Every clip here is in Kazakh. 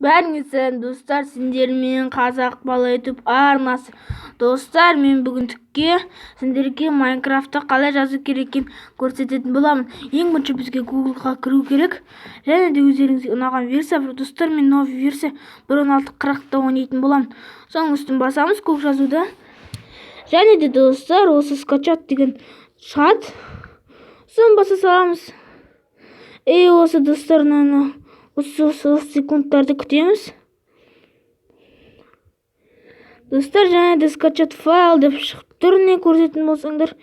Бәріңе сәлем, достар! Сендермен Қазақ бала Ютуб арнасы. Достар, мен бүгіндікке сендерге Майнкрафтты қалай жазу керек екенін көрсететін боламын. Ең бірінші бізге Гуглға кіру керек және де өздеріңізге ұнаған версия. Достар, мен новый версия 1.16.40-та ойнайтын боламын. Соның үстін басамыз, көк жазуда. Және де, достар, осы «скачать» деген шығады, соны баса саламыз. И осы, достар, мынаны осы секундтарды күтеміз, достар. Және де «скачать файл» деп шығып тұр, не көрсететін болсаңдар,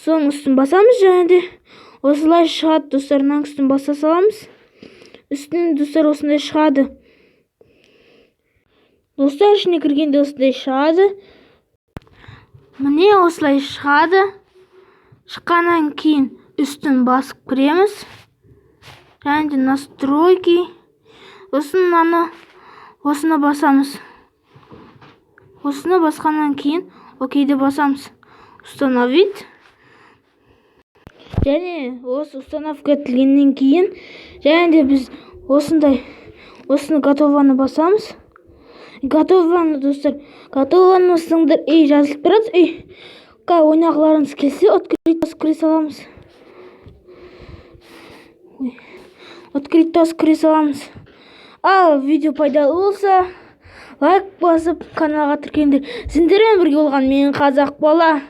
соның үстін басамыз. Және де осылай шығады, достар. Мынаның үстін баса саламыз. Үстінен, достар, осындай шығады. Достар, ішіне кіргенде осындай шығады. Міне, осылай шығады. Шыққаннан кейін үстін басып кіреміз және де «настройки», сосын мынаны, осыны басамыз. Осыны басқаннан кейін «окей» ді басамыз, «установить». Және осы установка етілгеннен кейін және де біз осындай осыны, «готово» ны басамыз. «Готово» ны, достар, «готово» ны бассаңдар, и жазылып тұрады. И ойнағыларыңыз келсе, «открыть» басып кіре саламыз. Ой, «открыть» басып кіре саламыз. Ал видео пайдалы болса, лайк басып, каналға тіркеліңдер. Сендермен бірге болған мен, Қазақ бала.